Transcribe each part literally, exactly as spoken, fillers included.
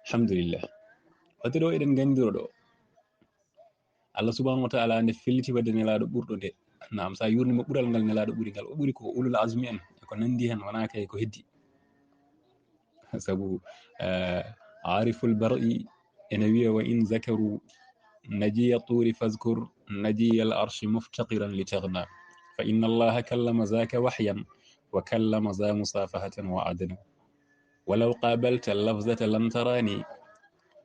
Alhamdulillah. Waɗde ɗo eɗen nganndiro ɗo, Allah subhanahu wa ta'ala nde felliti waɗde nelaaɗo ɓurɗo nde. Naam, sa yurni mo ɓural ngal nelaaɗo ɓuri ngal, o ɓuri ko ulul azmi en, e ko nanndi heen, wonaa kay ko heddi. Sabu, eh, ariful bar'i ene wiya: "Wa in zakaru najiya turi fazkur najiya al arshi muftaqiran li taghna. Fa inna allaha kallama zaka wahyan wa kallama za musafahatan wa adna. Walaw qabalta lafzata lan tarani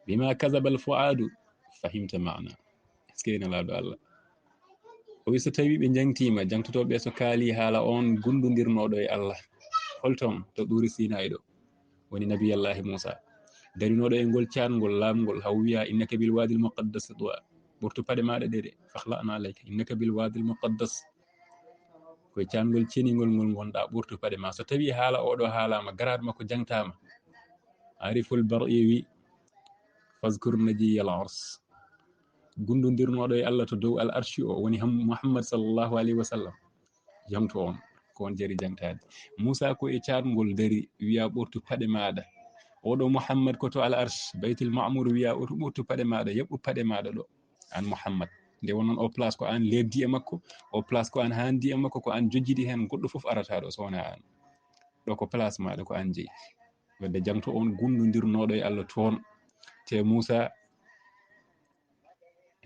bima kazaba al fuadu fahimta ma'na." Est-ce que nelaaɗo Allah? O wi so tawi ɓe jangtiima, jangtotooɓe so kaali haala on gundondirnooɗo e Allah. Holton? To Tuuri Sinaayi ɗo woni Nabiyallahi Muusa. Darinooɗo e ngol caatngol laamngol, haw wiya: "Innaka bil waadil muqaddasi tuwa." Ɓortu paɗe maaɗa ɗe de, "Fakhla'na alayka, innaka bil waadil muqaddas." Ko e caatngol ceningol ngol ngonɗa, ɓortu paɗe ma. So tawi haala oɗo haalaama, garaad makko jangtaama, ariful bar'i wi: "Fazkur najiyal ars." Gundondirnooɗo e Allah to dow al arshi o woni Ham-, Muhammad sallallahu alayhi wa sallam. Jangto on, ko on jari jangtaade. Muusa ko e caatngol dari, wiya: "Ɓortu paɗe maaɗa." Oɗo Muhammad ko to al arsh, Baytul Ma'mur, wiya: "Ɓortu paɗe maaɗa, yaɓɓu paɗe maaɗa ɗo, an Muhammad." Nde wonnon o place ko an leebdi e makko, o place ko an haandi e makko, ko an jojjidi heen, goɗɗo fof arata ɗo so wonaa an. Ɗo ko place maaɗa, ko an jeyi. Wadde jangto on gundondirnooɗo e Allah toon. Te Muusa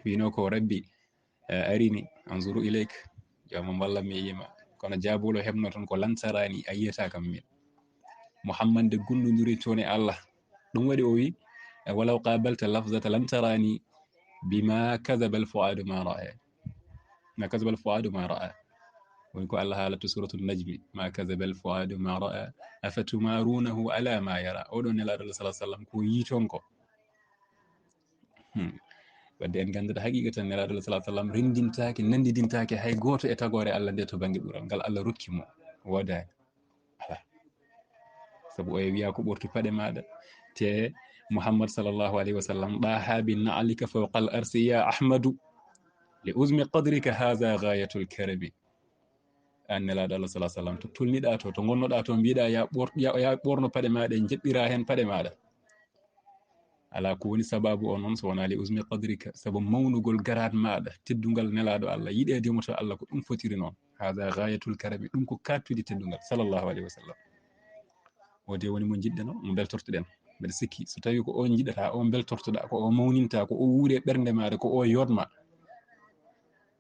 wino ko: "Rabbi, eh, arini, anzuru ilayk." Jooma, wallam mi yiima. Kono jaabulo heɓno toon ko: "Lan tarani, a yiyata kam min." Muhammad nde gundondiri toon e Allah. Ɗum waɗi o wi, eh, "Walaw qabalta lafzata lan tarani bima kazaba al fuadu ma ra'a." Ma kazaba al fuadu ma ra'a. Woni ko Allah haalata to Suratul Najmi: "Ma kazaba al fuadu ma ra'a, afatumarunahu ala ma yara." Oɗo nelaaɗo Allah sallallahu alaihi wasallam ko yii toon ko. Hmm. Wadde en nganndata haqiiqatan nelaaɗo Allah sallallahu alaihi wasallam renndintaake, nanndidintaake hay gooto e tagoore Allah nde to bannge ɓural ngal Allah rokki mo. Woodaani. Alaa. Sabu o e wiya ko: "Ɓortu paɗe maaɗa." Te Muhammad sallallahu alaihi wasallam: "Ɗaha bi na'lika fawqal arsi ya Ahmadu, li uzmi qadrika haza ghayatul karami." An nelaaɗo Allah sallallahu alaihi wasallam, to tolniɗa to, to ngonnoɗa to, mbiɗa ya ɓor-, ya, ya ɓorno paɗe maaɗa, njeɓɓira heen paɗe maaɗa. Alaa ko woni sababu o noon so wonaa li uzmi qadrika, sabu mawnugol garaad maaɗa, teddungal nelaaɗo Allah, yiɗeede mo to Allah, ko ɗum fotiri noon. Haza ghayatul karami, ɗum ko kaɗtudi teddungal, sallallahu alaihi wasallam. O de woni mo njiɗɗen o, mo beltortoɗen. Mbeɗa sikki, so tawi ko o njiɗata, o beltortoɗa, ko o mawninta, ko o wuuri e ɓernde maaɗa, ko o yodma,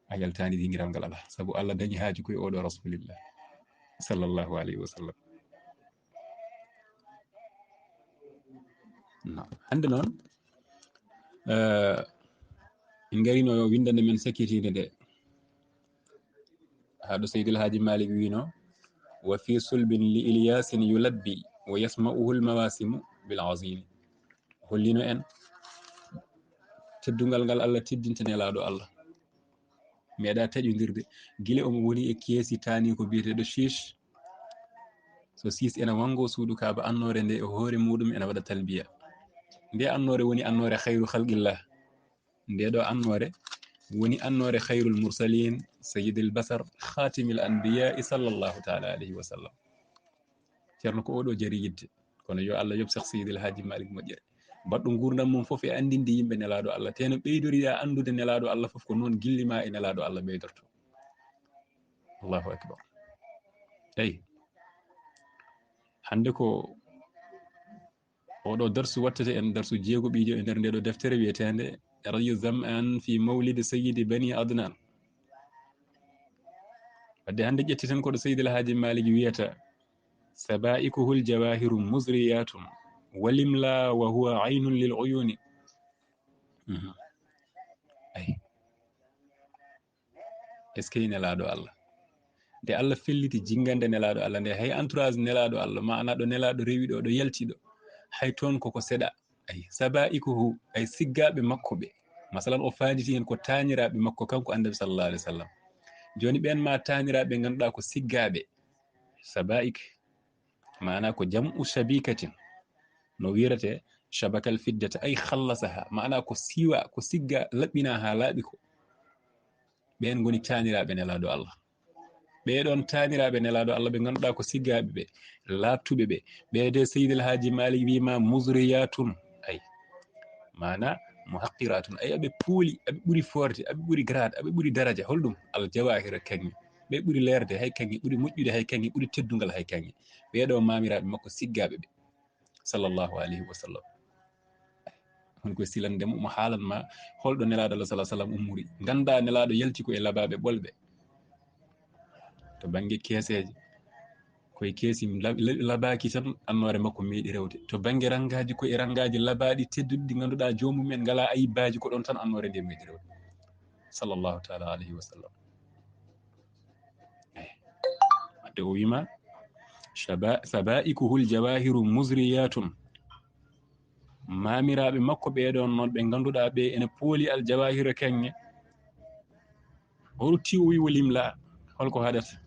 a yaltaani dingiral ngal alaa. Sabu Allah dañi haaju koye oɗo Rasulillah, sallallahu alaihi wasallam. No. Hannde noon, eh, en ngarino windande men sakkitiinde nde. Haa ɗo Seydi El Hadji Malick wino: "Wa fi sulbin li Ilyasin yulabbi, wa yasma'uhu al mawasimu bil azimi." Hollino en teddungal ngal Allah teddinta nelaaɗo Allah. Meeɗa taƴondirde. Gila omo woni e keesi taani ko biyeteeɗo Chiche. So Chiche ena wanngo suudu Kaaba, annoore nde e hoore muɗum ena waɗa talbiya. Nde annoore woni annoore khayru khalqillah. Nde ɗo annoore woni annoore khayrul mursalin, sayyidil basar, khatimil anbiya, sallallahu ta'ala alayhi wa sallam. Ceerno, ko oɗo jari yidde. Kono yo Allah yoɓ Seex Seydi El Hadji Malick moƴƴere. Mbaɗɗo nguurndam mum fof e anndinde yimɓe nelaaɗo Allah. Teno ɓeydoriɗa anndude nelaaɗo Allah fof ko noon gilli ma e nelaaɗo Allah ɓeydorto. Allahu akbar. Eyi. Hannde ko oɗo darsu wattete en, darsu jeegoɓiijo e nder nde ɗo deftere wiyeteende Rayu Zam'an fi Mawlidi Sayyidi Bani Adnan. Wadde hannde ƴetteten ko ɗo Seydi El Hadji Malick wiyata: "Sabaikuhul jawahiru muzriyatun, walimla wa huwa aynun lil uyuni." Mhm. Ay. Est-ce que nelaaɗo Allah? Nde Allah felliti jingande nelaaɗo Allah nde, hay entourage nelaaɗo Allah, maana ɗo nelaaɗo rewi ɗo, ɗo yalti ɗo, hay toon koko seɗa. Ay, sabaikuhu, ay siggaaɓe makko ɓe. Masalan, o faanditi heen ko taaniraaɓe makko kanko Annabi sallallahu alaihi wasallam. Jooni ɓeen ma taaniraaɓe ngannduɗaa ko siggaaɓe. Sabaik, maana ko jam'u shabikatin. No wiirete shabakal fiddata, ay khallasaha. Maana ko siiwa, ko sigga, laɓɓina haa laaɓi ko. Ɓeen ngoni taaniraaɓe nelaaɗo Allah. Ɓee ɗoon taaniraaɓe nelaaɗo Allah ɓe ngannduɗaa ko siggaaɓe ɓe, laaɓtuɓe ɓe. Ɓee de Seydi El Hadji Malick wii ma muzriyatun. Ay, Maana, muhaqqiratun, ay aɓe pooli, aɓe ɓuri foorde, aɓe ɓuri grade, aɓe ɓuri daraja. Holɗum? Al jawahira, kaŋŋe. Ɓe ɓuri leerde hay kaŋŋe, ɓuri moƴƴude hay kaŋŋe, ɓuri teddungal hay kaŋŋe. Ɓeeɗo maamiraaɓe makko siggaaɓe ɓe, sallallahu alayhi wa sallam. Hon koye silande mo, mo haalan ma holɗo Nelaaɗo Allah sallallahu alayhi wa sallam ummori. Ngannda Nelaaɗo yalti ko e labaaɓe ɓolɓe. To bannge keeseeje, koye keesi la-, la-, labaaki tan annoore makko meeɗi rewde. To bannge ranngaaji, koye ranngaaji labaaɗi tedduɗi ɗi ngannduɗaa joomum en ngalaa ayibbaaji, ko ɗon tan annoore nde meeɗi rewde. Sallallahu taala alayhi wa sallam. Eyi. Wadde o wiima, "Shaba-, sabaikuhul jawahiru muzriyatun." Maamiraaɓe makko ɓee ɗoon noon, ɓe ngannduɗaa ɓe ene pooli al jawahira kaŋŋe. O rutti o wi, "Wo limla, holko haɗata?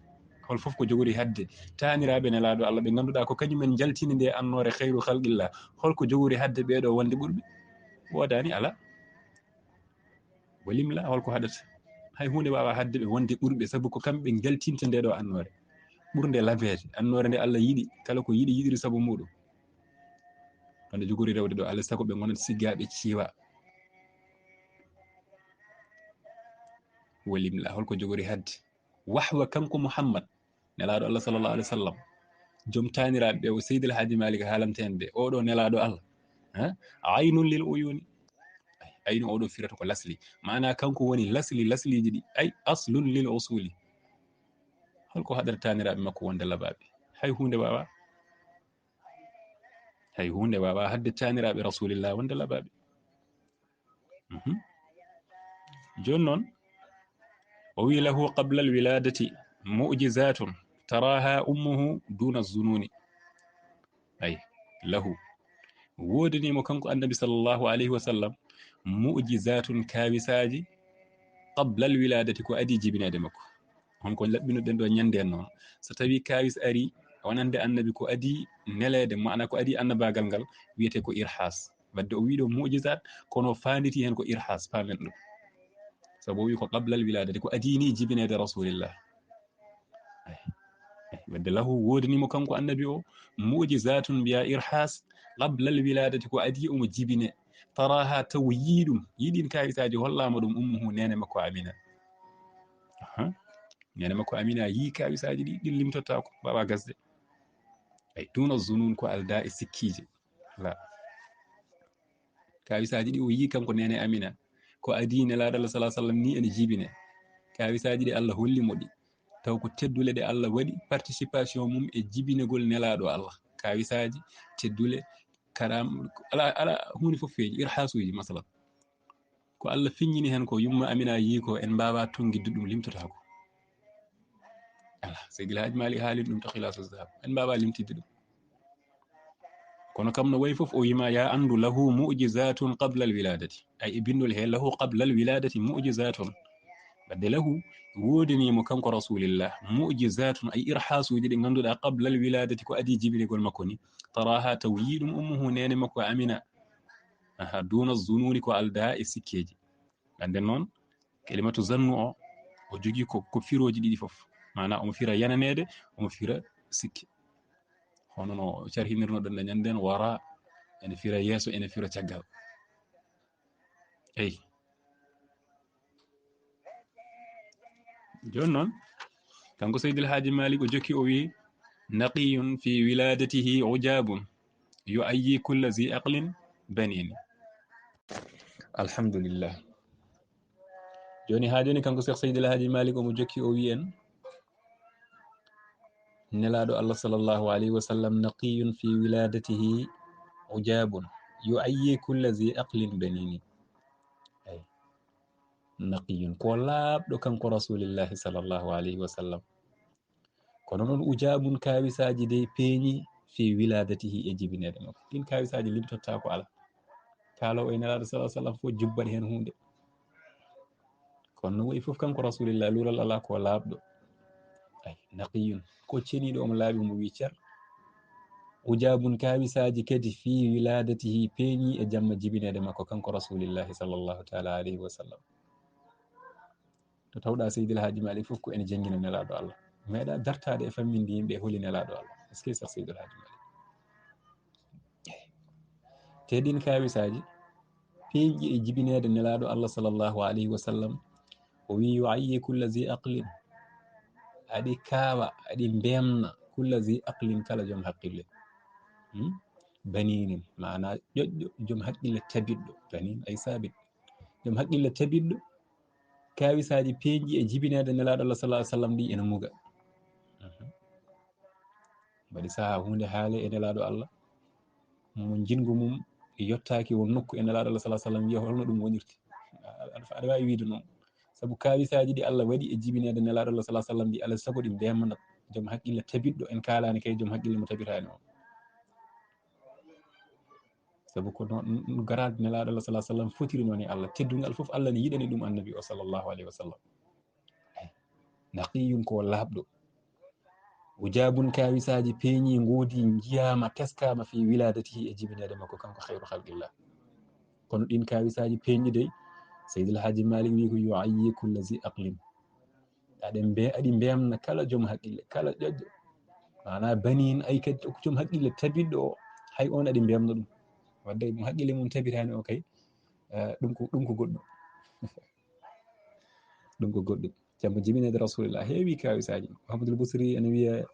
Hol fof ko jogori haɗde taaniraaɓe Nelaaɗo Allah ɓe ngannduɗaa ko kañum en njaltini nde annoore khayru khalqillah. Holko jogori haɗde ɓee ɗo wonde ɓurɓe?" Woodaani, alaa. "Wo limla, holko haɗata?" Hay huunde waawaa haɗde ɓe wonde ɓurɓe, sabu ko kamɓe njaltinta nde ɗo annoore. Ɓurnde labeede, annoore nde Allah yiɗi, kala ko yiɗi, yiɗiri sabu muɗum. Wonde jogori rewde ɗo, alaa sago ɓe ngonata siggaaɓe ciiwa. "Wo limla, holko jogori haɗde?" Wahwa kanko Muhammad, Nelaaɗo Allah sallallahu alayhi wa sallam, joom taaniraaɓe ɓe, o Seydi El Hadji Malick haalanta en ɓe, oɗo Nelaaɗo Allah, ha? Aynun lil uyuni. Ay, aynu oɗo firata ko lasli. Maana kanko woni lasli, lasliji ɗi. Ay, aslun lil usuli. Holko haɗata taaniraaɓe makko wonde labaaɓe? Hay huunde waawaa. Hay huunde waawaa haɗde taaniraaɓe Rasulillah wonde labaaɓe. Mhm. Jooni noon, o wi, "Lahu qabla alwiladati mu'jizatun taraha ummuhu duna zununi." Ay, lahu. Woodani mo kanko Annabi sallallahu alayhi wa sallam mu'jizatun, kaawisaaji, qabla alwiladati, ko adii jibineede makko. Hon ko laɓɓinuɗen ɗo ñande en noon. So tawi kaawis ari, wonande Annabi ko adii neleede, maana ko adii annabaagal ngal, wiyetee ko irhas. Wadde o wii ɗo mu'jizat, kono faanditi heen ko irhas, paamen ɗum. Sabu o wii ko qabla alwiladati, ko adii ni jibineede Rasulillah. Ay, ay, wadde lahu woodani mo kanko Annabi o mu'jizatun mbiya irhas, qabla alwiladati, ko adii omo jibine. Taraha taw yii ɗum, yii ɗin kaawisaaji hollaama ɗum ummuhu, neene makko Amina. Aha. Neene makko Amina yii kaawisaaji ɗi, ɗin limtotaako, waawaa gasde. Ay, duna zunun, ko aldaa e sikkiije. Alaa. Kaawisaaji ɗi o yii kanko neene Amina, ko adii Nelaaɗo Allah sallallahu alayhi wa sallam ni ene jibine. Kaawisaaji ɗi Allah holli mo ɗi. Taw ko teddule ɗe Allah waɗi participation mum e jibinegol Nelaaɗo Allah. Kaawisaaji, teddule, karam-, alaa, alaa huunde fof feeñi, irhasuuji, masalan. Ko Allah feññini heen ko yumma Amina yii ko en mbaawaa tonngidde ɗum, limtotaako. Alaa, Seydi El Hadji Malick haalii ɗum to Khilaasu Zahab. En mbaawaa limtidde ɗum. Kono kam no wayi fof o wiima, ya anndu, lahu mu'jizatun qabla alwiladati. Ay, e binndol he, lahu qabla alwiladati mu'jizatun. Wadde lahu, woodanii mo kanko Rasulillah, mu'jizatun, ay irhasuuji ɗi ngannduɗaa qabla alwiladati, ko adii jibinegol makko ni. Taraha taw yii ɗum ummuhu, neene makko Amina. Aha, duna zununi, ko aldaa e sikkeeji. Ganden noon, kelimatu zannu o, o jogii ko, ko firooji ɗiɗi fof. Maana omo fira yananeede, omo fira sikke. Hono no carhinirnoɗen ɗo ñanden, wara, ene fira yeeso, ene fira caggal. Eyi. Jooni noon, kanko Seydi El Hadji Malick o jokki o wi, "Naqiyun fi wiladatihi ujabun, yu'ayyi kulla zi aqlin banini." Alhamdulillah. Jooni haa jooni kanko Cheikh Seydi El Hadji Malick omo jokki o wi en, Nelaaɗo Allah sallallahu alayhi wa sallam, "Naqiyun fi wiladatihi ujabun, yu'ayyi kulla zi aqlin banini." Ay. Naqiyun, ko laaɓɗo kanko Rasulillahi sallallahu alayhi wa sallam. Kono noon, ujabun, kaawisaaji dey peeñi fi wiladatihi, e jibineede makko. Ɗin kaawisaaji limtottaako, alaa. Kaaloowo e Nelaaɗo sallallahu alayhi wa sallam fof jubbat heen huunde. Kono no wayi fof kanko Rasulillah, luural alaa, ko laaɓɗo. Ay, naqiyun, ko ceniiɗo, omo laaɓi, omo wii cer. Ujabun, kaawisaaji kadi fi wiladatihi, peeñi e jamma jibineede makko kanko Rasulillahi sallallahu taala alayhi wa sallam. To tawɗa Seydi El Hadji Malick fof ko ene janngina Nelaaɗo Allah. Meeɗa dartaade e famminde yimɓe e holi Nelaaɗo Allah. Est-ce que Cheikh Seydi El Hadji Malick? Te ɗin kaawisaaji, peeñɗi e jibineede Nelaaɗo Allah sallallahu alayhi wa sallam. O wi: "Yu'ayyi kulla zi aqlin." Aɗi kaawa, aɗi mbemna kulla zi aqlin, kala joom haqqille. Hmm? Baninin, maana ƴoƴƴo, joom haqqille tabiɗɗo. Banin ay sabit. Joom haqqille tabiɗɗo, kaawisaaji peeñɗi e jibineede Nelaaɗo Allah sallallahu alayhi wa sallam ɗi ene muga. Mhm. Mbaɗi sahaa huunde haale e Nelaaɗo Allah, mo jinngo mum yottaaki won nokku e Nelaaɗo Allah sallallahu alayhi wa sallam, wiya holno ɗum wonirta. Aɗa, aɗa waawi wiide noon. Sabu kaawisaaji ɗi Allah waɗi e jibineede Nelaaɗo Allah sallallahu alayhi wa sallam ɗi, alaa sago ɗi mbemna joom haqqille tabiɗɗo, en kaalaani kay joom haqqille mo tabitaani o. Sabu ko noon, no garaade Nelaaɗo Allah sallallahu alayhi wa sallam fotiri noon e Allah. Teddungal fof Allah ne yiɗani ɗum Annabi o sallallahu alayhi wa sallam. Naqiyun, ko laaɓɗo. Ujaabun, kaawisaaji peeñi, ngoodi, njiyaama, teskaama fi wilaadatihi, e jibineede makko kanko khayru khalqillah. Kono ɗin kaawisaaji peeñɗi dey, Seydil Haaji Malik wi ko: "Yu'ayyi kulla zi aqlin." Aɗen mbe-, aɗi mbemna kala joom haqqille, kala ƴoƴƴo. Maana baniin, ay kadi ko joom haqqille tabiɗɗo o, hay on aɗi mbemna ɗum. Wadde mo haqqille mum tabitaani o kay, eh, ɗum ko, ɗum ko goɗɗum. Ɗum ko goɗɗum. Jamma jibineede Rasulillah heewi kaawisaaji. Muhammadul Busiri ene wiya,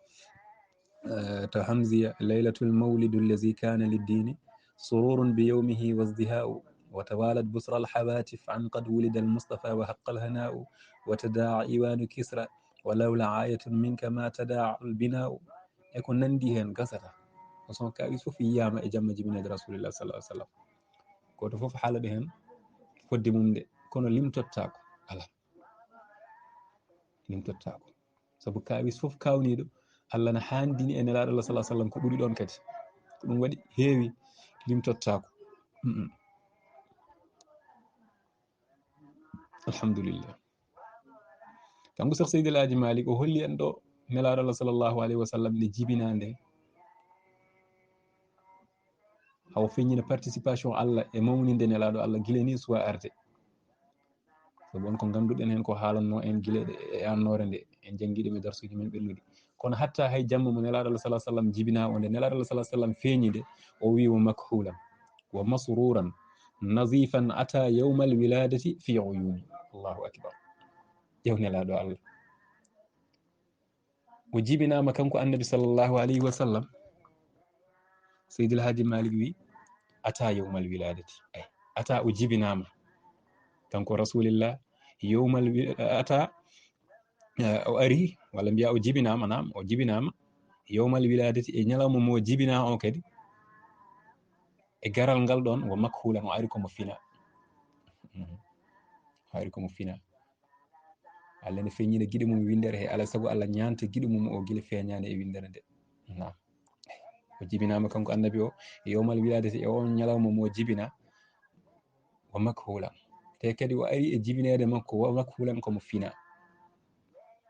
eh, to Hamziya: "Laylatul mawlidu allazi kana lid-dini sururun bi yawmihi wazdihaa'u, wa tawalat busra al-hawatif an qad wulida al-Mustafa wa haqqa al-hana'u, wa tada'a iwanu Kisra wa lawla ayatun minka ma tada'a al-bina'u." E ko nandi heen gasata. O son kaawis fof yiyaama e jamma jibineede Rasulillah sallallahu alayhi wa sallam. Gooto fof haalata heen fodde mum nde, kono limtottaako. Alaa. Limtottaako. Sabu kaawis fof kaawniiɗo, Allah na haandini e Nelaaɗo Allah sallallahu alayhi wa sallam ko ɓuri ɗoon kadi. Ko ɗum waɗi heewi limtottaako. Mm-mm. Alhamdulillah. Kanko Cheikh Seydi El Hadji Malick o holli en ɗo Nelaaɗo Allah sallallahu alayhi wa sallam nde jibinaa nde, haw feññina participation Allah e mawninde Nelaaɗo Allah gila ni suwa arde. Sabu on ko ngannduɗen heen ko haalanno en gila e, e annoore nde, en janngi ɗum e darsuuji men ɓennuɗi. Kono hatta hay jamma mo Nelaaɗo Allah sallallahu alayhi wa sallam jibinaa o nde, Nelaaɗo Allah sallallahu alayhi wa sallam feeñi nde, o wi: "Wa makhulan, wa masruran, nazifan ata yawmal wiladati fi uyuni." Allahu akbar. Ƴeew Nelaaɗo Allah. O jibinaama kanko Annabi sallallahu alayhi wa sallam. Seydil Haaji Malik wi: "Ata yawmal wiladati." Ay, ata o jibinaama. Kanko Rasulillah, yawmal wi-, ata, eh, o ari, walla mbiya o jibinaama, naam, o jibinaama. Yawmal wiladati, e ñalawma mo jibinaa o kadi. E garal ngal ɗoon, wa makhulan, o ari ko mo fina. Mhm. O ari ko mo fina. Allah ne feeñina giɗo mum winndere he, alaa sago Allah ñaanta giɗo mum o gila feeñaani e winndere nde. Naam. O jibinaama kanko Annabi o, e yawmal wiladati, e on ñalawma mo jibina, wa makhulan. Te kadi o ari e jibineede makko, wa makhulan, ko mo fina.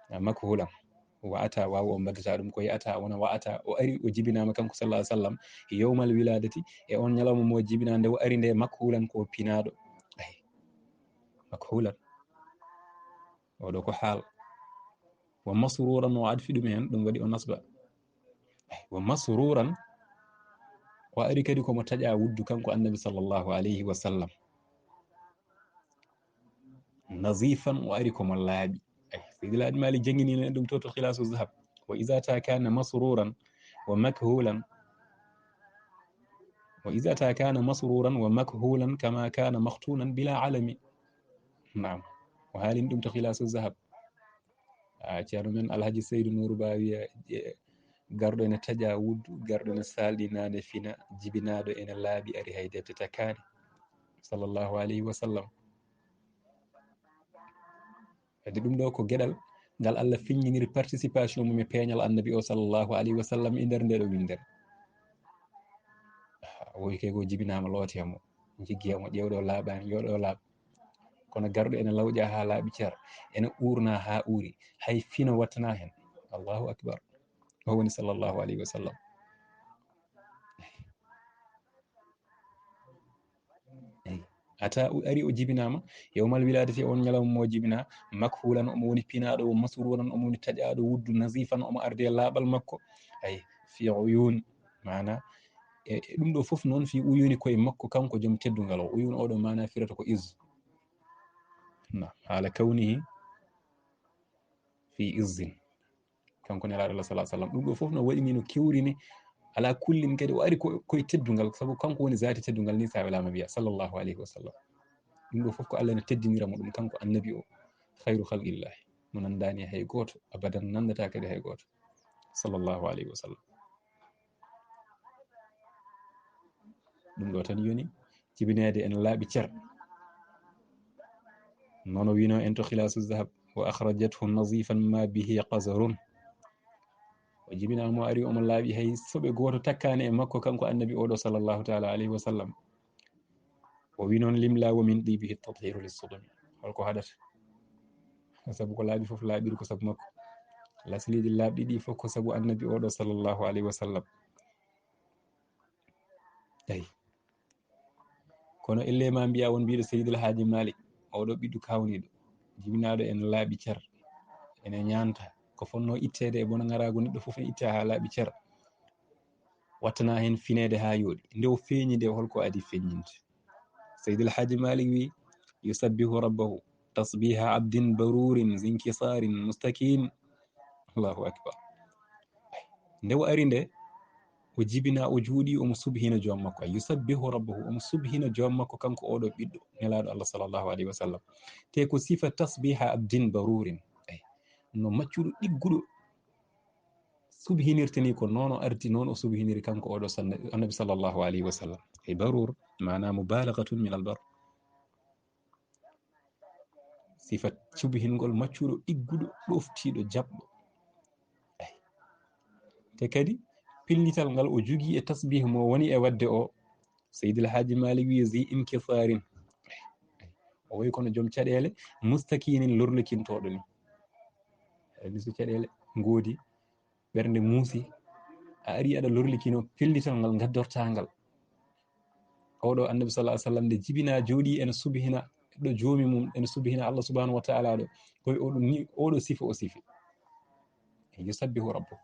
A, makhulan. Wa ata, waaw o mbaddata ɗum ko ata, wona wa ata. O ari, o jibinaama kanko sallallahu alayhi wa sallam, yawmal wiladati, e on ñalawma mo jibina nde o ari nde, makhulan, ko pinaaɗo. Ay. Makhulan. Oɗo ko haal. Wa masruran, o adfi ɗum heen, ɗum waɗi o nasba. Ay, wa masruran, o ari kadi ko mo taƴa wuddu kanko Annabi sallallahu alayhi wa sallam. Nazifan, o ari ko mo laaɓi. Ay, Seydi El Hadji Malik janngini en ɗum to, to Khilaasu Zahab. Wa iza ta kana masruran wa makhulan. Wa iza ta kana masruran wa makhulan kama kana makhtunan bila alami. Naam. O haalini ɗum to Khilaasu Zahab. A, Ceerno men Alhaji Seydu Nuuru Ba wiya, e, garɗo ene taƴa wuddu, garɗo ene saalɗi naane fina, jibinaaɗo ene laaɓi, ari hay defte takkaani. Sallallahu alayhi wa sallam. Kadi ɗum ɗo ko geɗal ngal Allah feññiniri participation mum e peeñal Annabi o sallallahu alayhi wa sallam e nder nde ɗo winndere. Ah, o wi kay ko jibinaama, looti e mo, jiggi e mo, ƴeew ɗo laaɓaani, yo ɗo laaɓ. Kono garɗo ene lawƴa haa laaɓi cer, ene uurna haa uuri, hay fino wattana heen. Allahu akbar. O woni sallallahu alayhi wa sallam. Eyi. Ata o ari o jibinaama, yawmal wiladati, on ñalawma mo jibina, makhulan, omo woni pinaaɗo, o masruran, omo woni taƴaaɗo wuddu, nazifan, omo ardi e laaɓal makko. Ay, fi uyun, maana, E, e ɗum ɗo fof noon fii uyuni koye makko, kanko joom teddungal o. Uyun oɗo maana firata ko izz. Na, haala kawnihi fii izzin. Kanko Nelaaɗo Allah sallallahu alaihi wasallam. Ɗum ɗo fof no waɗi ni no kewrini. Ala kullin kadi o ari ko, koye teddungal, sabu kanko woni zaati teddungal ni sa welaama wiya sallallahu alaihi wasallam. Ɗum ɗo fof ko Allah no teddinira mo ɗum, kanko annabi o, khairu khalqillahi. Mo nandaani hay gooto, abadan nandata kadi hay gooto. Sallallahu alaihi wasallam. Ɗum ɗo tan yoni jibineede en laaɓi cer. Nono wino en to Khilaasu Zahab, "Wa akhrajathu nazifan ma bihi qazarun." O jibinaama, o ari omo laaɓi, hay soɓe gooto takkaani e makko, kanko annabi oɗo sallallahu ta'ala alayhi wa sallam. O wi noon, "Limla wa min dibihi tathiru lissudumi." Holko haɗata? Sabu ko laaɓi fof laaɓiri ko sabu makko. Lasliiji laaɓɗi ɗi fof ko sabu annabi oɗo sallallahu alayhi wa sallam. Eyi. Kono elle ma mbiya won mbiɗo Seydi El Hadji Malick, oɗo ɓiɗɗo kawniɗo, jibinaɗo en laaɓi cer, ene ñanta. Ko fonno itteede e bona ngarago neɗɗo fof ne itta ha laaɓi cer. Wattana hen fineede ha yooɗi. Nde o feeñi nde, holko adi feeñinde? Seydi El Hadji Malick wi, "Yusabbihu rabbahu tasbiha abdin barurin zinkisarin mustakin." Allahu akbar. Nde o ari nde, o jibina, o juuɗi, omo subhina joom makko. Ay, yusabbihu rabbahu, omo subhina joom makko, kanko oɗo ɓiɗɗo, Nelaaɗo Allah sallallahu alayhi wa sallam. Te ko sifa tasbiha abdin barurin. Ay, no maccuɗo ɗigguɗo subhinirta ni, ko noon o arti, noon o subhiniri kanko oɗo sal-, annabi sallallahu alayhi wa sallam. Ay, barur, maana mubalaghatun min al bar. Sifa subhingol maccuɗo ɗigguɗo, ɗoftiiɗo, jaɓɗo. Ay. Te kadi, pellital ngal o jogii e tasbih mo woni e waɗde o, Seydi El Hadji Malick wi, "Zi inkisarin." O wayi kono joom caɗeele, mustakinin, lorlikintooɗo ni. Andi so caɗeele ngoodi, ɓernde muusi, a ari aɗa lorlikino pellital ngal ngaddorta ngal. Oɗo annabi sallallahu alaihi wasallam nde jibina, jooɗi ene subhina ɗo joomi mum, ene subhina Allah subhanahu wa ta'ala ɗo. Koye oɗo ni, oɗo sifa o sifi. Yusabbihu rabbu.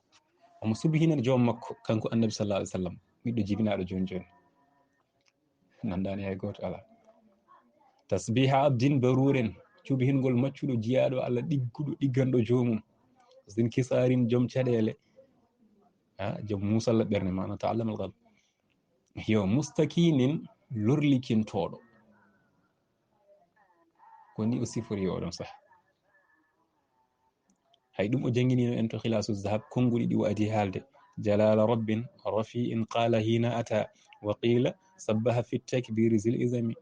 Omo subhina joom makko, kanko annabi sallallahu alaihi wasallam, ɓiɗɗo jibinaɗo joni joni. Nandani hay gooto, ala. Tasbiha abdin barurin, subhingol maccuɗo jiyaaɗo Allah, ɗigguɗo, ɗigganɗo joomum. Zinkisarin, joom caɗeele. Ha, joom musalla ɓernde, maana ta'allama al-qalb. Yo mustakinin, lorlikintooɗo. Ko ni o sifori oɗon saha. Hay ɗum o jannginino en to Khilaasu Zahab, konnguɗi ɗi o adi haalde. Jalala rabbin rafi'in qala hina ata, wa qila sabbaha fi takbiri zil izami.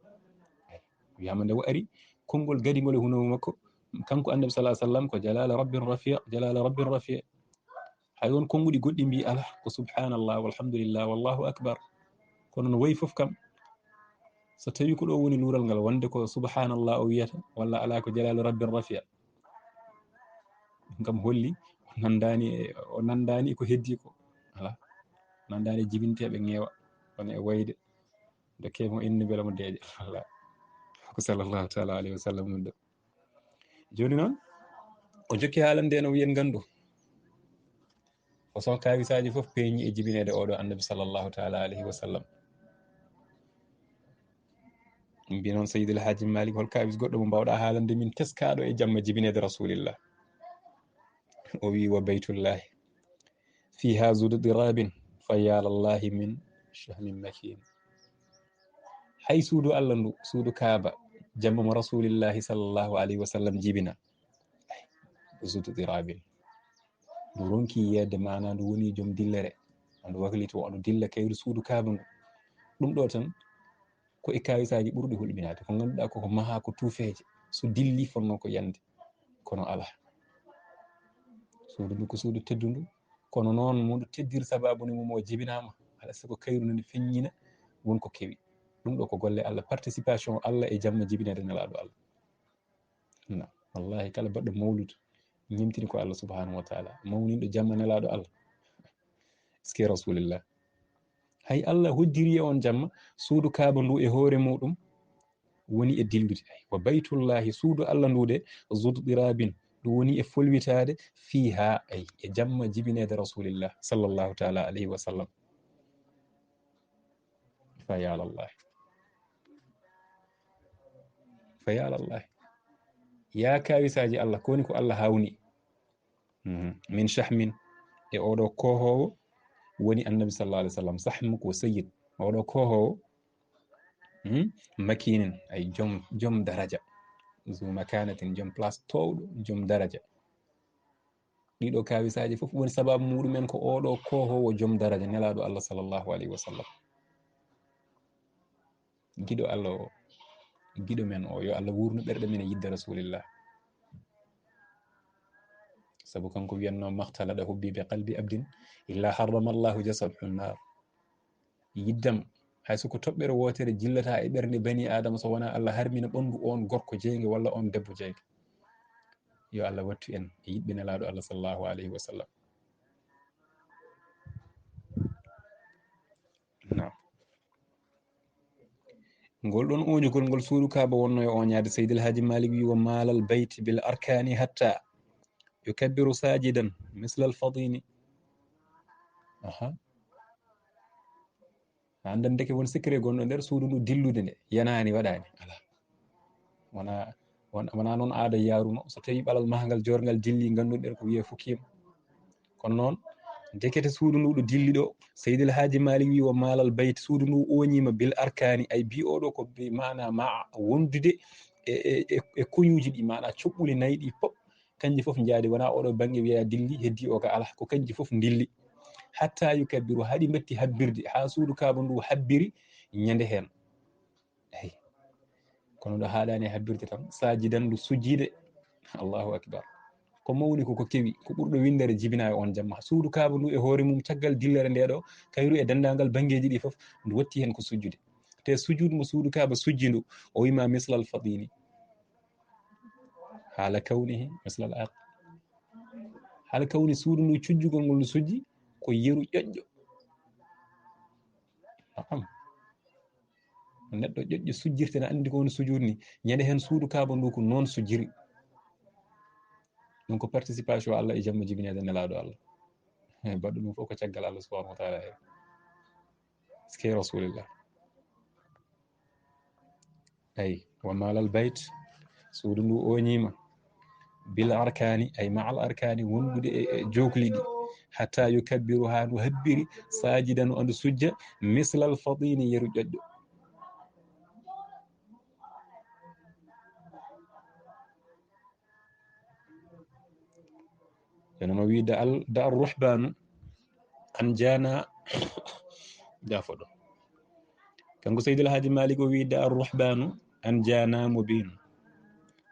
Wiyama nde o ari, konngol gadingol e huno makko, kanko annabi sallallahu alaihi wasallam ko jalala rabbin rafi', jalala rabbin rafi'. Hay won konnguɗi goɗɗi mbi ala, ko subhanallah, walhamdulillah, wallahu akbar. Kono no wayi fof kam, so tawi ko ɗo woni luural ngal, wonde ko subhanallah o wiyata, walla ala ko jalala rabbin rafi'a. Ɗum kam holli o nandani e, o nandani e ko heddi ko. Ala. Nandani e jibinteeɓe ngeewa, wona e wayde. Dokke mo inni mbela mo deeƴa. Ala. Ko sallallahu ta'ala alayhi wa sallam ɗum ɗo. Joni noon, o jokki haalande en, o wiyen ngandu. O son kawisaaji fof peeñi e jibineede oɗo annabi sallallahu ta'ala alayhi wa sallam. Mbi noon Seydi El Hadji Malick, hol kawis goɗɗo mo mbawɗa haalande min teskaɗo e jamma jibineede Rasulillah? O wi, "Wa baytullahi fiha zudu dirabin, fa ya lallahi min shahmin makin." Hay suudu Allah ndu, suudu Kaaba, jamma mo Rasulillahi sallallahu alayhi wa sallam jibina. Ay, zudu dirabin. Ndu ronki yiyede, maana ndu woni joom dillere. Ndu waklito, ndu dilla kayru suudu Kaaba ngu. Ɗum ɗo tan, ko e kawisaaji ɓurɗi hulɓinaade. Ko ngannduɗaa ko, ko maha ko tuufeeje. So dilli fonno ko yande. Kono ala. Suudu ndu ko suudu teddundu. Kono noon mo ndu teddiri sababu ni mum o jibinaama. Ala sago kayru nani feññina won ko kewi. Ɗum ɗo ko golle Allah, participation Allah e jamma jibineede Nelaaɗo Allah. Na, wallahi kala baɗɗo mawlud ñemtini ko Allah subhanahu wa ta'ala. Mawninɗo jamma Nelaaɗo Allah. Est-ce que Rasulillah? Hay Allah hoddiri e on jamma, suudu Kaaba ndu e hoore muɗum woni e dillude. Ay, wa baytullahi, suudu Allah ndu de, zudu dirabin, ɗum woni e folwitaade, fiha, ay, e jamma jibineede Rasulillah, sallallahu ta'ala alayhi wa sallam. Fa ya lallahi. Fa ya lallahi. Ya kawisaaji Allah, ko woni ko Allah hawni? Mhm. Min shahmin, e oɗo kohowo woni Annabi sallallahu alaihi wasallam. Sahm ko sayyid. Oɗo kohowo, mhm, makinin, ay jom, jom daraja. Zu makanatin, jom place towɗo, jom daraja. Ɗiɗo kawisaaji fof woni sababu muɗumen ko oɗo kohowo jom daraja, Nelaɗo Allah sallallahu alaihi wasallam. Giɗo Allah o, giɗo men o, yo Allah wurnu ɓerɗe men e yidde Rasulillah. Sabu kanko wiyanno: "Makhtalata hubbi bi qalbi abdin illa harrama Allahu jasadahu nar." Yiddam, hay so ko toɓɓere wootere jillata e ɓernde bani Adama, so wonaa Allah harmina ɓanndu on gorko jeynge walla on debbo jeynge. Yo Allah wattu en e yiɗɓe Nelaaɗo Allah sallallahu alayhi wa sallam. Naam. Ngol ɗon ooñugol ngol suudu Kaaba wonno e ooñaade, Seydi El Hadji Malick wi: "Wa malal bayti bil arkani hatta yukabbiru sajidan mislal fadini." Aha. A anndan ndeke won secret gonɗo nder suudu ndu dillude nde yanaani, waɗaani. Alaa. Wona, won-, wona noon aada yaaruno. So tawii ɓalal mahngal joorngal dilli, ngannduɗen ko wiyee fukiima. Kono noon, ndekete suudu ndu ɗo dilli ɗo, Seydi El Hadji Malick wi: "Wa malal bayt", suudu ndu ooñiima bil arkani, ay bi oɗo ko bi maana ma wondude e, e, e, e koñuuji ɗi, maana coɓɓuli nayi ɗi pop, kanji fof njaadi, wona oɗo bannge wiya dilli, heddi o ka alaa, ko kanji fof ndilli. Hatta yukabbiru, haɗi mbetti habbirde, haa suudu Kaaba ndu habbiri ñande heen. Eyi. Kono ɗo haaɗaani e habbirde tan, sajidan, ndu sujjiide. Allahu akbar. Ko mawni ko, ko kewi, ko ɓurɗo winndere jibinaa e on jamma. Suudu Kaaba ndu e hoore mum, caggal dillere nde ɗo, kayru e denndaangal banngeeji ɗi fof, ndu watti heen ko sujjude. Te sujud mo suudu Kaaba sujji ndu, o wima mislal fadini. Haala kawnihi mislal aq-, haala kawni suudu ndu cujjugol ngol ndu sujji ko yeru ƴoƴƴo. Naam. Neɗɗo ƴoƴƴo sujjirte, na anndi ko woni sujud ni. Ñande heen suudu Kaaba ndu ko noon sujjiri. Ɗum ko participation Allah e jamma jibineede Nelaaɗo Allah. He, baɗɗo ɗum fof ko caggal Allah subhanahu wa taala. He. Ski Rasulillah. Ay, wa malal bayt, suudu ndu ooñiima, bil arkani, ay ma'al arkani, wondude e, e jookli ɗi, hatta yukabbiru, haa ndu habbiri, sajidan, o ndu sujja, mislal fadini, yeru ƴoƴƴo. Jooni no wi da al, da ar ruhbanu an jana, jafo ɗo. Kanko Seydi El Hadji Malick o wi da ar ruhbanu an jana mubin.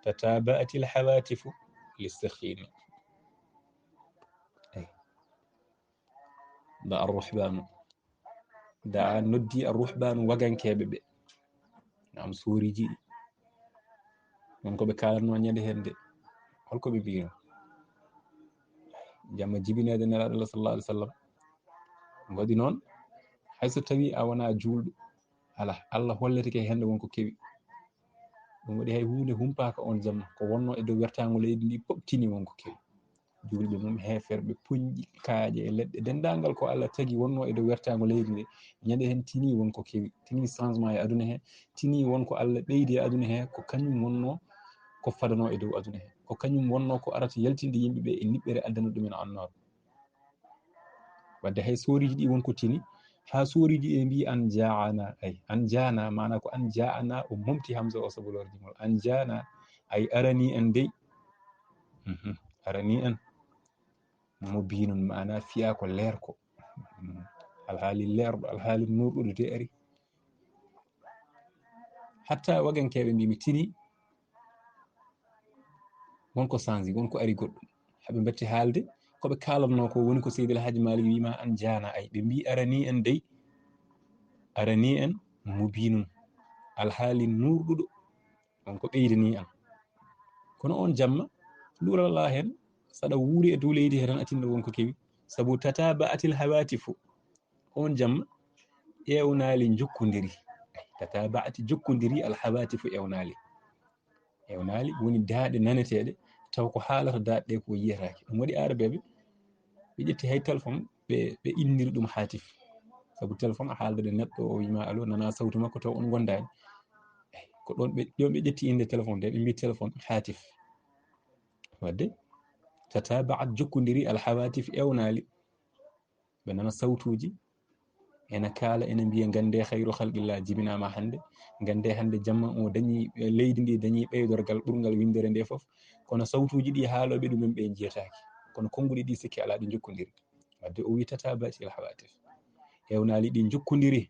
Tataba'atil hawatifu listikhini. Ay. Da ar ruhbanu. Da a noddi ar ruhbanu wagankeeɓe ɓe. Naam, sooriiji ɗi. Won ko ɓe kaalatnoo ñande heen de. Holko ɓe mbiyno? Jamma jibineede Nelaaɗo Allah sallallahu alaihi wasallam. Waɗi noon, hay so tawii a wonaa juulɗo, alaa, Allah holletake heen won ko kewi. Ɗum waɗi hay huunde humpaaka on jamma. Ko wonnoo e dow wertaango leydi ndi pop tini won ko kewi. Juulɓe mum, heeferɓe, puñƴi, kaaƴe e leɗɗe, denndaangal ko Allah tagi wonnoo e dow wertaango leydi nde, ñande heen tini won ko kewi, tini changement e aduna he, tini won ko Allah ɓeydi e aduna he, ko kañum wonnoo ko fadanoo e dow aduna he, ko kañum wonnoo ko arata yaltinde yimɓe ɓe e niɓɓere, addana ɗumen annoore. Wadde hay sooriiji ɗi won ko tini, haa sooriiji ɗi mbi an jaana, ay, an jaana, maana ko an jaana, o momti hamza o sabu lordi ngol. An jaana, ay arani en dey. Mhm. Arani en. Mubinun, maana fiyaa ko leer ko. Mhm. Alhaali leerɗo, alhaali nuurɗuɗo de ari. Hatta wagankeeɓe mbi mi tini, won ko sanji, won ko ari goɗɗum. Haɓe mbatti haalde, ko ɓe kaalatnoo ko woni ko Seydi El Hadji Malick wiima an jaana ay. Ɓe mbi arani en dey, arani en mubinun. Alhaali nuurɗuɗo, won ko ɓeydani en. Kono on jamma, luural alaa heen, saɗa wuuri e dow leydi he tan a tinno won ko kewi. Sabu tataba'atil hawatifu. On jamma, ewnaali njokkondiri. Tataba'ati jokkondiri al hawatifu ewnaali. Ewnaali woni daaɗe naneteeɗe, taw ko haalata daaɗe ɗe ko yiyataake. Ɗum waɗi Aarabeeɓe, ɓe ƴetti hay téléphone, ɓe, ɓe inniri ɗum haatif. Sabu téléphone a haalda e neɗɗo, o wiima allo, nana sawtu makko taw on ngondaani. Eyi, ko ɗon ɓe, ɗon ɓe ƴetti innde téléphone nde, ɓe mbi téléphone haatif. Wadde tatabaat, jokkondiri, alhawatif, ewnaali. Ɓe nana sawtuuji, ena kaala, ena mbiya, "Ngannde, khayru khalqillah jibinaama hannde. Ngannde, hannde jamma o dañi, eh, leydi ndi dañi ɓeydorgal ɓurngal winndere nde fof." Kono sawtuuji ɗi haalooɓe ɗumen ɓe njiyataake. Kono konnguɗi ɗi sikki alaa ɗi njokkondiri. Wadde o wi tatabaat alhawatif. Ewnaali ɗi njokkondiri.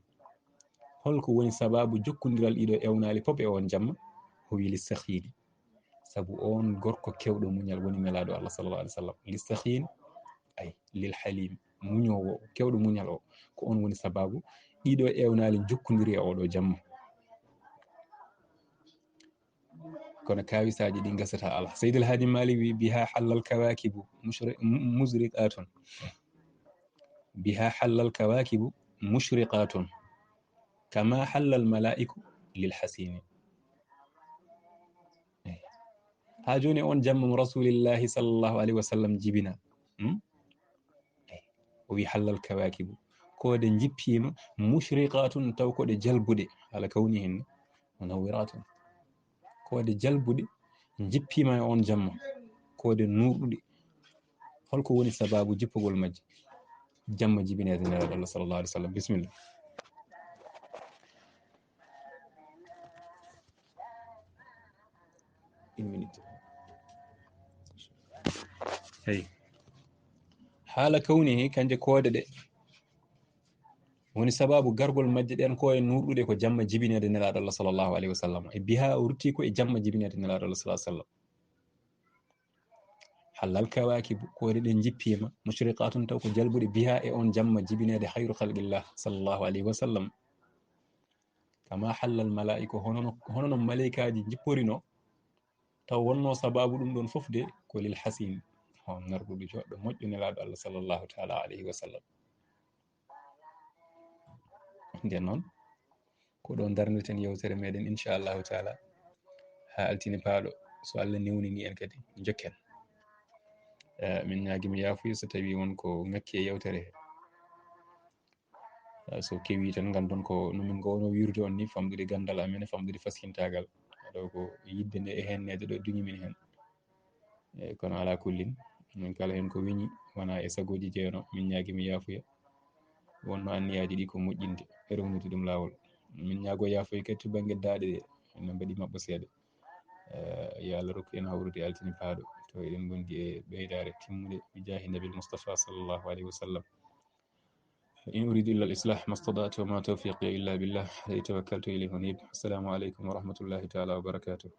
Holko woni sababu jokkondiral ɗiɗo ewnaali pop e on jamma? O wi li sakhini. Sabu on gorko kewɗo muñal woni Nelaaɗo Allah sallallahu alaihi wasallam. Li sakhin, ay, lil halim, muñoowo, kewɗo muñal o. Ko on woni sababu ɗiɗo ewnaali njokkondiri e oɗo jamma. Kono kawisaaji ɗi gasata alaa. Seydil Haaji Maalik wi, "Biha hallal kawakibu mushri-, mu-, muzriqatun. Biha hallal kawakibu mushriqatun. Kama hallal malaiku lil hasini." Eyi. Haa jooni on jamma mo Rasulillahi sallallahu alaihi wasallam jibina. Hmm? Eyi. O wi hallal kawakibu. Ko ɗe njippiima, mushriqatun, taw ko ɗe jalbuɗe. Ala kawni hin munawwiratun. Ko ɗe jalbuɗe njippiima e on jamma. Ko ɗe nuurɗuɗe. Holko woni sababu jippugol majje? Jamma jibineede Nelaaɗo Allah sallallahu alaihi wasallam. Bismillah. Une minute. Hey. Haala kawnihi, kanje koode ɗe. Woni sababu gargol majje ɗen ko e nuurɗude ko jamma jibineede Nelaaɗo Allah sallallahu alaihi wasallam. E biha o rutti ko e jamma jibineede Nelaaɗo Allah sallallahu alaihi wasallam. Hallal kawakibu, koode ɗen njippiima, mushriqatun, taw ko jalbuɗe, biha, e on jamma jibineede khayru khalqillah sallallahu alaihi wasallam. Kama hallal malaiku, hono no, hono no malaikaaji njipporino, taw wonno sababu ɗum ɗon fof de ko lil hasin, on ngarɗuɗo joɗɗo moƴƴo Nelaaɗo Allah sallallahu ta'ala alaihi wasallam. Nden noon, ko ɗo darnirten yewtere meɗen, inchallahu taala, haa altine paaɗo, so Allah newnini en kadi, jokken. Eh, min ñaagima yaafuya so tawi won ko ŋakki e yewtere he. Eh, so kewi tan, nganndon ko no min ngowno wirude on ni, famɗude ganndal amen, famɗude faskintaagal. Ɗo ko yidde nde e henneede ɗo duñi min hen. Eh, kono ala kullin, min kala hen ko weñi wona e sagooji jeeno, min ñaagima yaafuya. Wonno anniyaaji ɗi ko moƴƴinde e rewnude ɗum laawol. Min ñaago yaafuya kadi to bannge daaɗe ɗe, no mbaɗi maɓɓo seeɗa. Eh, yo Allah rokku en hawrude altine paaɗo, to eɗen ngondi e ɓeydaare timmude, bi jaahi Nabil Mustafa sallallahu alaihi wasallam. إن أريد إلا الإصلاح ما استطعت وما توفيقي إلا بالله عليه توكلت وإليه أنيب. السلام عليكم ورحمة الله تعالى وبركاته.